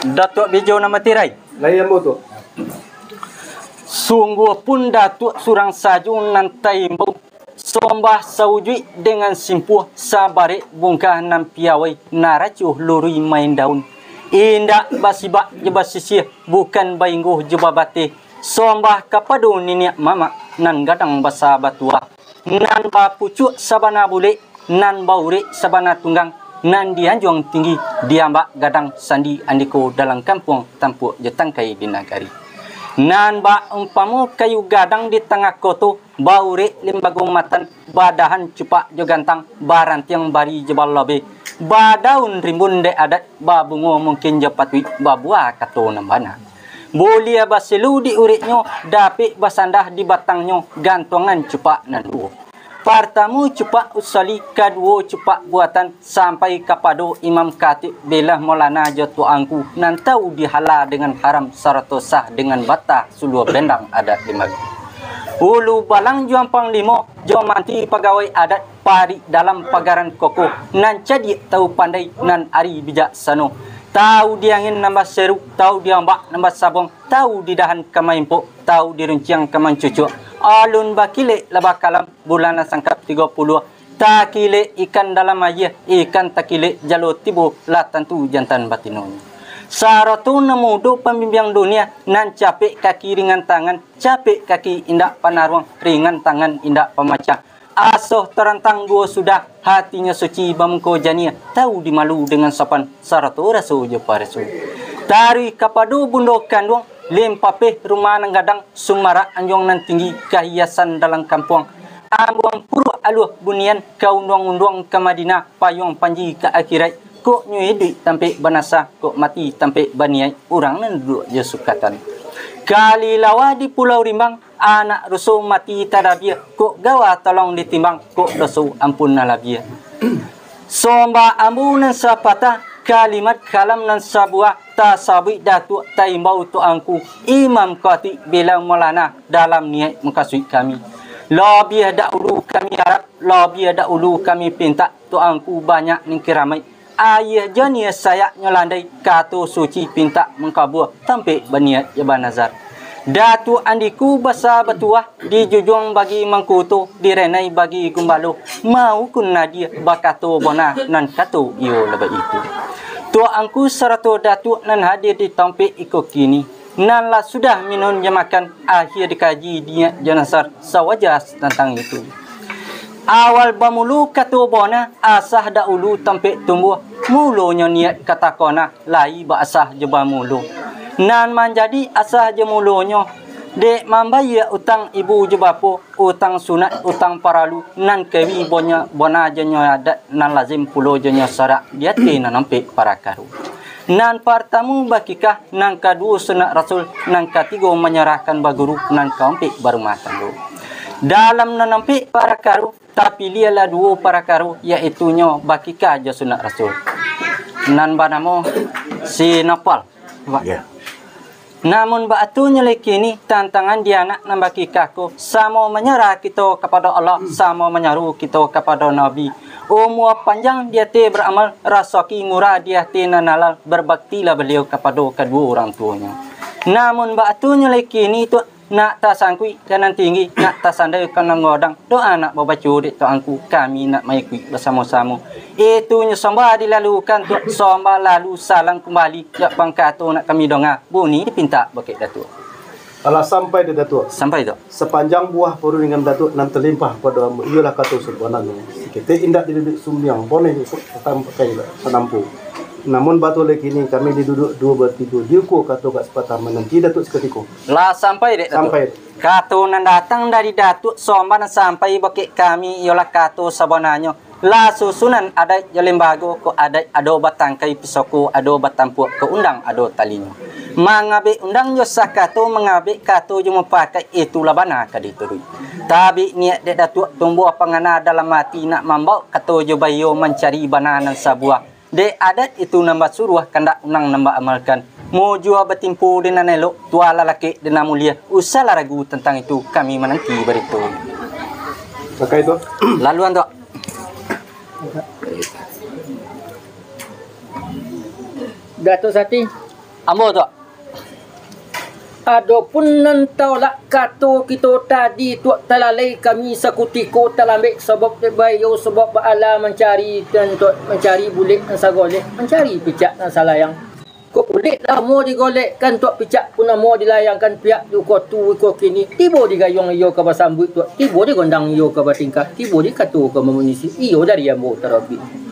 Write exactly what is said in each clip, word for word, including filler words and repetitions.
Datuak Bejo nan batirai. Lai ambo tu. Sungguahpun Datuak surang sajo nan taimbau, sombah saujuik dengan simpuah, sabarek bungkah nan piawai, naraco lurui main daun. Indak basibak jo basisiah, bukan bainggoh jo babateh. Sombah kapado niniak mamak, nan gadang basa batuah, nan bapucuak sabana bulek, nan baurek sabana tunggang, nan dianjuang tinggi, diambak gadang sandi andiko dalam kampuang, tampuak jo tangkai di nagari. Nan baumpamo kayu gadang di tangah koto, baurek limbago matan, badahan cupak jo gantang, barantiang bari jo balobeh, badaun rimbun dek adat, babungo mungkin jo patuik, babuah kato nan bana. Buliah basilu di ureknyo, dapek basandah di batangnyo, gantuangan cupak nan duo. Partamo cupak usali, kaduo cupak buatan, sampai kapado Imam Khatib, bilah Maulana jo tuangku, nan tau dihala dengan haram, sarato sah dengan batah, suluah bendang adat di magu. Ulu balang juang panglimo, jo manti pagawai adat, parik dalam pagaran kokoh, nan cadiak tau pandai, nan ari bijaksano. Tau di angin nan baseru, tau di ombak nan basabuang, tau di dahan ka maimpok, tau di runciang ka mancucuak. Alun bakilek lah bakalam, bulan lah sangkap tigo puluah. Takilek ikan dalam aia, ikan takilek jalo tibo, lah tantu jantan batinonyo. Sarato nan mudo pambimbiang dunia, nan capek kaki ringan tangan, capek kaki indak panaruang, ringan tangan indak pamacah. Asoh tarantang duo sudah, hatinyo suci bamungko janiah, tau dimalu dengan sopan, sarato raso jo pareso. Taruih kapado bundo kanduang, limpapeh rumah nan gadang, sumarak anjuang nan tinggi, kahiasan dalam kampuang. Ambuang puruak aluah bunian, ka unduang-unduang ka Madinah, payuang panji ka akhirat, kok nyo iduik tampek banasa, kok mati tampek baniaik, urang nan duduak jo sukatan. Kalilawa di Pulau Rimbang, anak ruso mati tadabia, kok gawa tolong ditimbang, kok doso ampun nan labiah. Sombah ambo nan sapatah, kalimat kalam nan sabuah, tasabuik Datuak taimbau tuangku, Imam Khatib bilang Maulana, dalam niaik mukasuik kami. Labiah dahulu kami arap, labiah dahulu kami pintak, tuangku banyak nan kiramaik. Ayah janiah sayaknyo landai, kato suci pintak mangkabua, tampek baniaik jo banazar. Datuak Andiku basa batuah, dijujuang bagi mangkuto, direnai bagi gumbalo, maukun nadia bakato bona, nan kato iyo lah baitu. Tuangku sarato Datuak nan hadir di tampek iko kini, nan lah sudah minun jo makan, akhia dikaji niaik jo nazar, sawaja tantang itu. Awal bamulo kato bona, asah dahulu tampek tumbuah, mulonyo niaik ka takona, lai baasah jo bamulo. Nan manjadi asah jo mulonyo, dek mambayia utang ibu jo bapo, utang sunat, utang paralu, nan kewi bonya, bona jo nyo adat, nan lazim pulo jo nyo sarak, di ateh nan ompek parakaro. Nan partamo bakikah, nan kaduo sunat rasul, nan katigo manyarahkan baguru, nan kaompek barumah tanggo. Dalam nan ompek parakaro, tapiliahlah duo parakaro, yaitunyo bakikah jo sunat rasul, nan banamo sinopal. Ya. Namun baatunyo lai kini, tantangan di anak nan bakikah ko, samo manyarah kito kapado Allah, samo manyaru kito kapado Nabi. Umua panjang di ateh baramal, rasaki murah di ateh nan halal, berbaktilah baliau kapado kaduo urang tuonyo. Namun baatunyo lai kini tu, nak tasangkuik ka nan tinggi, nak tasandai ka nan godang, doa nak babaco dek tuangku, kami nak maikuik basamo-samo. Itunyo sombah dilalukan tu, sombah lalu salam kumbali, jak pangkato nak kami donga, bunyi dipintak bakeh Datuak. Alah sampai dek Datuak. Sampai tu. Sapanjang buah parundingan Datuak nan talimpah pado ambo, iyolah kato sabananyo. Saketek indak diduduak sumbiang, boneh tampakai sanampu. Namun baatunyo lai kini kami diduduak duo batigo, diuko kato ka sapatah, mananti Datuak sakutiko. Lah sampai dek Datuak. Sampai. Kato nan datang dari Datuak Somban sampai bakeh kami iyolah kato sabananyo. Lah susunan adaik jo limbago, kok adaik ado batangkai pusako, ado batampuak, kok undang ado talingo. Mangabek undang jo sakato, mangabek kato jo mupakaik, itulah bana ka dituruik. Tabik niaik dek Datuak, tumbuah pangana dalam ati, nak mambaok kato jo baiyo, mancari bana nan sabuah. Dek adat itu nan basuruah, kandak unang nan baamalkan. Mujua batimpo di nan elok, tualah lakek di nan mulie. Usahlah ragu tantang itu, kami mananti barito. Pakai tu. Laluan tu. Datuk Sati. Ambo tu. Adopun nan taulak kato kito tadi tu, talalai kami sakutiko, talambek sabab dek baiyo, sabab baalah mancari, dan tu mancari bulek nan sagolek, mancari picak nan salayang. Kok bulek lamo digolekkan, tu picak pun lamo dilayangkan, pihak di uko tu iko kini, tibo di gayuang iyo ka basambuik tu, tibo di gondang iyo ka batingkah, tibo di kato ka mamunisi, iyo dari ambo tarabik.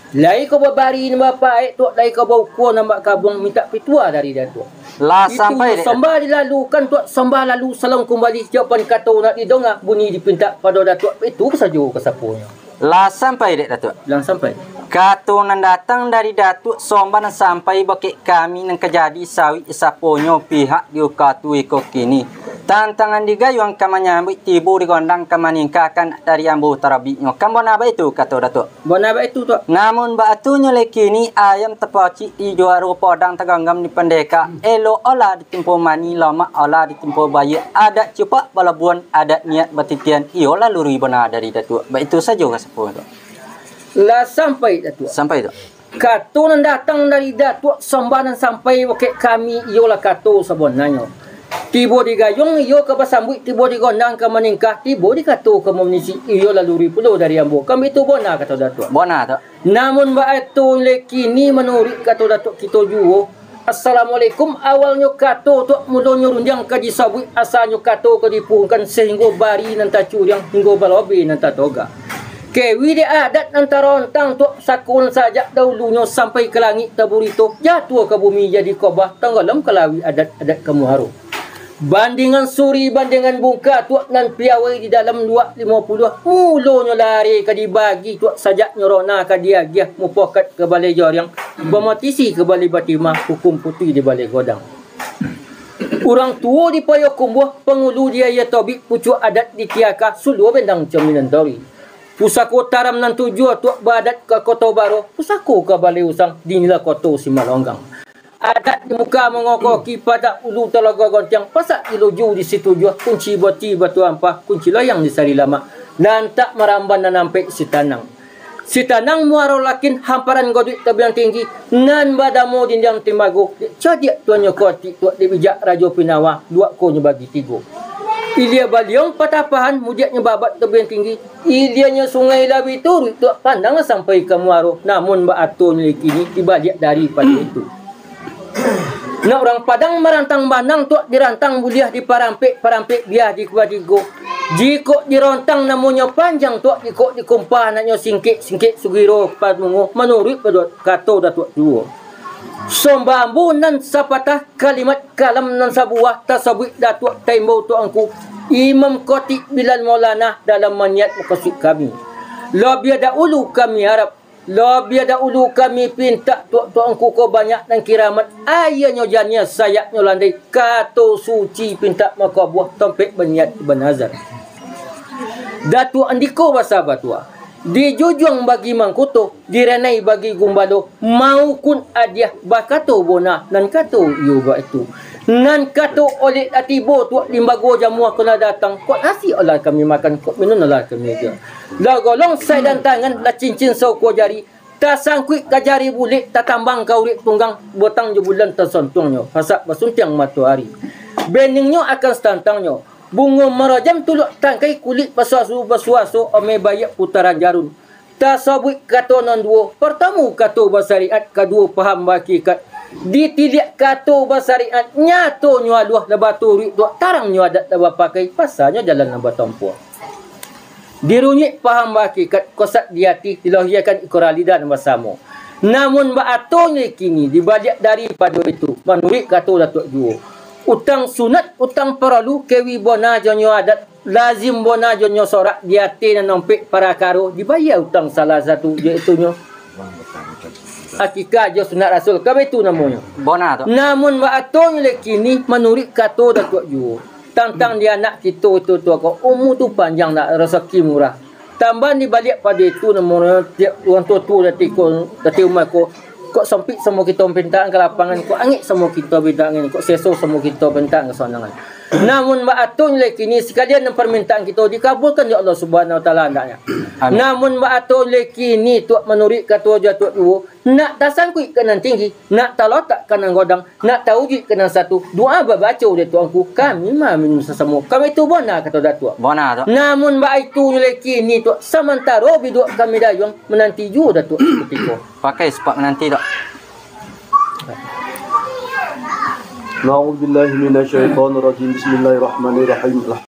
Lai ka babari nan bapaek tu, lai ka baukua nan bakabuang, mintak pituah dari Datuak. Lah sampai, Dek Datuak. Sambah dilalukan tu, sambah lalu salam kumbali, jawaban kato nak didonga, bunyi dipintak pado Datuak, itu sajo kasaponyo. Lah sampai, Dek Datuak. Lah sampai. Kato nan datang dari Datuak, sambah nan sampai bakeh kami nan ka jadi sawik saponyo pihak di uko tu iko kini. Tantangan digayuang ka manyambuik, tibo di gondang ka maningkahkan dari ambo tarabiknyo. Kan bona baitu kato Datuak? Bona baitu, Tuak. Namun baatunyo lai kini, ayam tapacik di juaro, podang taganggam di pandeka, elok alah ditimpo mani, lamak alah ditimpo bayia, adat cupak balabuan, adat niat batitian, iyolah luri bona dari Datuak. Baitu sajo kasapo tu. Lah sampai, Datuak. Sampai tu. Kato nan datang dari Datuak, sambah nan sampai bakeh kami, iyolah kato sabonanyo. Tibo di gayuang iyo ka basambuik, tibo di gondang ka maningkah, tibo di kato ka mamunisi, iyo laluri pulo dari ambo. Kan baitu bona kato Datuak? Bona tu. Namun baatunyo lai kini, manuruik kato Datuak kito juo, Assalamualaikum, awalnyo kato tu, mulonyo rundiang ka disabuik, asanyo kato ka dipuhungkan, sahinggo bari nan tacuriang, hinggo balobe nan tatoga. Kewi dek adat nan tarontang tu, sako nan sajak dahulunyo sampai ka langik taburito, jatuah ka bumi jadi kobah, tanggalam ka lauik adat-adat ka muharo. Bandiangan suri, bandiangan bungka, tuak nan piawai di dalam luak limo puluah, mulonyo lare ka dibagi, tuak sajaknyo rona ka diagiah, mupokat ka balai jariang, bamatisi ka balai batimah, hukum putuih di balai godang. Urang tuo di Payokumbuah, pangulu di Aia Tobik, pucuak adat di Tiaka, suluah bendang camilan tori. Pusako taram nan tujuah, tuak baadat ka Koto Baro, pusako ka Balai Usang, di Nila Koto Simalonggang. Adat di muka mangokoki, padak ulu talaga gontiang, pasak di luju di Situjuah, kunci boti Batu Ampah, kunci loyang di Sari Lamak, nan tak maramban nan ampek Sitanang. Sitanang Muaro Lakin, hamparan Goduik Tabiang Tinggi, nan badamo dindiang timbago, dek cadiak tuannyo Kotik, tuak dek bijak Rajo Pinawa, luak ko nyo bagi tigo. Ilia Baliong Patapahan, mudiaknyo babak Tabiang Tinggi, ilianyo Sungai Labi Turuik, tuak pandang sampai ka muaro, namun baatonyo lai kini dibaliak daripado itu. Nak urang Padang marantang banang, tuak dirantang buliah, diparampek-parampek biah di kubatigo. Jikok dirontang namonyo panjang, tuak, jikok dikumpah anaknyo singkek, singkek sugiro pamungo, manuruik pado kato Datuak juo. Sombambu nan sapatah, kalimat kalam nan sabuah, tasabuik Datuak taimbau Tuangku Imam Kotik Bilal Maulana dalam maniat mukasuik kami. Labiah daulu kami arap, labiah daulu kami pintak, tuak-tuangku ko banyak nan kiramat, aianyo janiah, sayaknyo landai, kato suci pintak makabuah, tompek baniat banazar. Datuak Andiko basa batua, dijujuang bagi mangkuto, direnai bagi gumbalo, maukun adiah bakato bona, nan kato iyo baitu. Nan kato oleh lah tibo, tuak limbago jamuah ko lah datang, kok nasi alah kami makan, kok minun alah kami agiah. Lah golong sai dan tangan, lah cincin saukua jari, tasangkuik ka jari bulek, tatambang ka urek tunggang, botang jo bulan tasontuangnyo, pasak basuntiang matoari. Beningnyo akan satantangnyo, bungo marajam tuluak tangkai, kulik basuaso-basuaso, amai baiak putaran jarun. Tasabuik kato nan duo, partamu kato basariat, kaduo paham bahakikat. Ditiliak kato basariat, nyatonyo aluah lah baturuik, tuak tarangnyo adat lah bapakai, pasanyo jalan lah batampuah. Dirunyuik paham bahakikat, kosad di ati, dilahiakan ikrar lidah nan basamo. Namun baatonyo kini, dibaliak daripado itu, manuruik kato Datuak juo. Utang sunat, utang paralu, kewi bona jo nyo adat, lazim bona jo nyo sorak, di ati nan ompek parakaro, dibayia utang salah satu, yaitunyo akikah jo sunat rasul, ka baitu namonyo. Bona tu. Namun baatonyo lai kini, manuruik kato Datuak juo. Tantang di anak kito itu tu ko, umua tu panjang nak, rasaki murah. Tambah dibaliak pado itu, namonyo tiap urang tuo-tuo dati ko, dati umai ko, kok sompik samo kito pintaan ka lapangan, kok angek samo kito pintaan angin, kok seso samo kito pintaan kasonangan. Namun baatonyo lai kini, sakalian nan parmintaan kito dikabulkan dek Allah Subhanahu Wa Taala andaknyo. Amin. Namun baato lai kini Tuak, manuruik kato Datuak juo, nak tasangkuik ka nan tinggi, nak talotak ka nan godang, nak taujuik ka nan satu, doa babaco dek Tuanku, kami maminum sasamo. Kami tu bona kato Datuak. Bona, Tuak. Namun baitu lai kini Tuak, samantaro biduak kami dayuang, mananti juo Datuak sakutiko. Pakai sipak mananti, Tuak. Na'udzubillahi minasyaitonirrajim. Bismillahirrahmanirrahim.